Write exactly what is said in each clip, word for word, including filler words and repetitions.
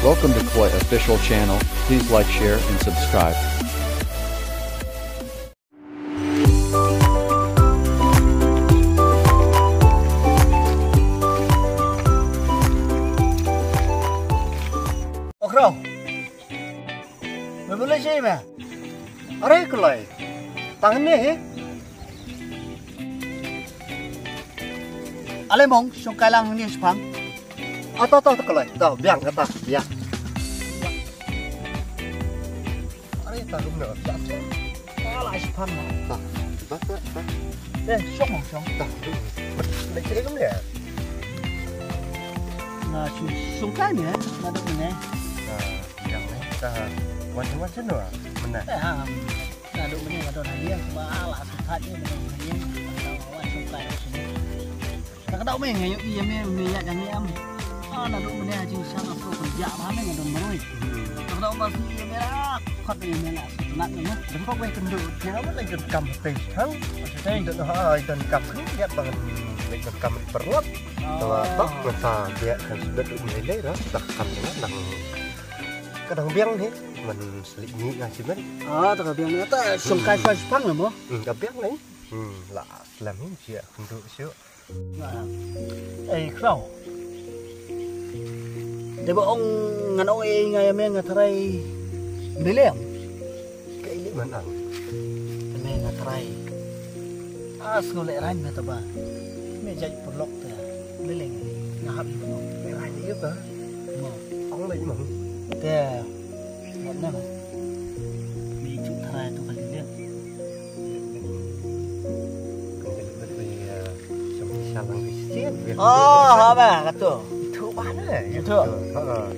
Welcome to Khloi Official Channel. Please like, share, and subscribe. Okraw. Me bule shi me. Are Kloi. Tang ne he. Ale mong, shong kai lang ni shpang. Ato to to Kloi. To biang kata. Ya. Are ta gum na. Ya. Ala shpang. Ta. Ba ta ta. Eh, shong mong shong. Ta. Lek shi gum ne. Na shong shong kai ne. Na dok ne. Yang ni, ta wan wan sien wa. Mena. Eh, ha. Na dok mena ka don hadiah, ba la su khat ni ka don hadiah. Ta wan su khat sini. Ta ka dok mena ngai yu iya me me ya jang ni am. Ah, na dok mena jing sa na su kerja ba me ka don maroi. Ta ka dok ba su iya me la khat ni me la su nat ni. Dem kok wei kendu. Kira ba lagi kam te thang. Te don ha don kam ni ya bang lagi kam perlot. Tawah tok ngata biak kan sudah tu nilai dah tak kam dengan nang kadang biang ni man selik ni ngan simen. Ah, tak biang ni tak sungkai soi sepang lah mo. Hmm, ka biang ni. Hmm, la selam ni sia untuk siu. Eh, Kraw. Deba ong ngan ong eh ngai me ngatrai bilem. Ka ili man ang. Te me nga trai. As ngo le rain me taba. Me jai perlok te. Leleng nga hap ibu mo. Le rain iu ka. Mo. Ang le imang. Te. Ngat na. Me ju trai tu kali le. Kali le. Sampai salang kesian. Oh, apa kata? Itu mana? Itu. Ha.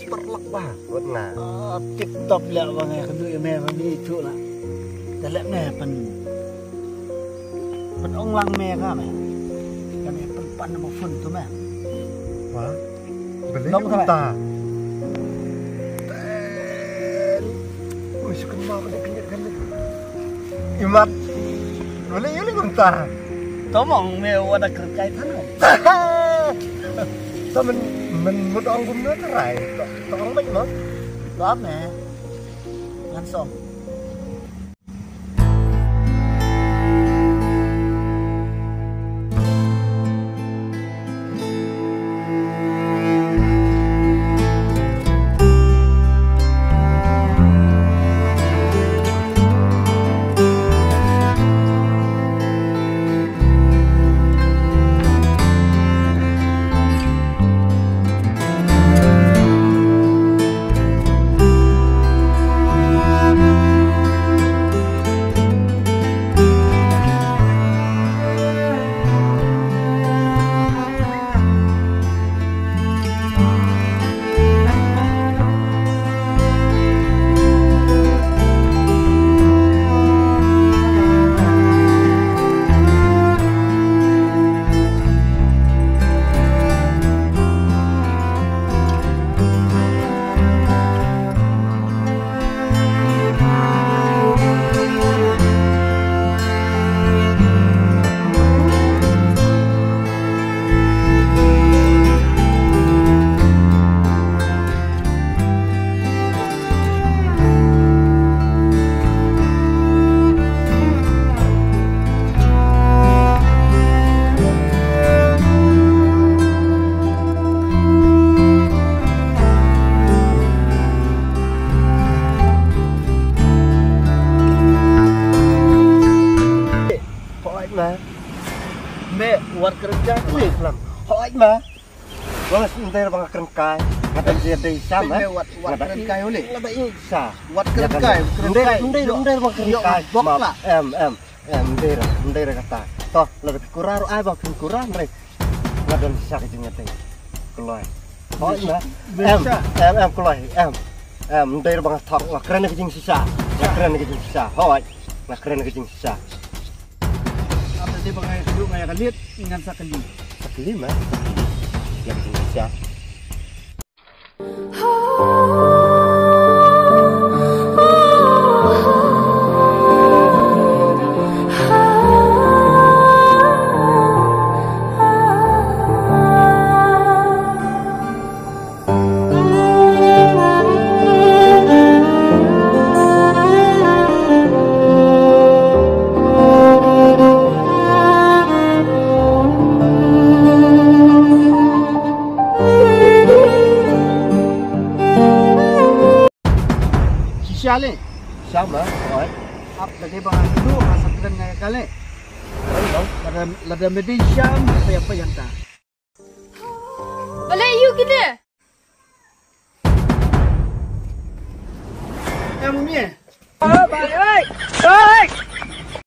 Perlok bah. Wot nga. Ah, tip top leh ba ngai kynduh ïa me ba mi ïa juk lah. Da leh me pyn pyn ong lang me ka me. Ka me pyn pan nama phone tu me. Wah. Beli long kumta. Ui, sukun ma beli kynduh kynduh. Imat. Beli yuli kumta. Tomong me wada kerkai tanah. Sa men men mut ong kumta terai. Tong bad mo. Tap ne. Ngan song. Hooid ma. Me wat kren kai uli. Hooid ma. Wala sindai ba nga kren kai. Nga dang dia dei sam eh. Me wat wat kren kai uli. Nga dang sa. Wat kren kai, kren kai. Ndai ndai ba nga kren kai. Bok la. Em em. Em, ndei ra, ndei ra kata. To, lada phi kura ruh ai ba phin kura, ndei. Nga don shisha ka jingïadei. Kloi. Hooid ma. Em, em, em, kloi. Em. Em, ndei ra ba nga thok, nga kren ka jingshisha. Nga kren ka jingshisha. Hooid. Nga kren ka jingshisha. Ap dei ba nga ïa kylli, nga ïa kylli, ngan sa kylli. Sa kylli ma. Nga kren ka jingshisha. Jale. Sham ba, oi. Ap lade ba ngan tu, asa kren ngai kale. Oi, oi. Lada, lada mede sham, apa apa yang ta. Bale yu kide. Em mie. Oh, bale.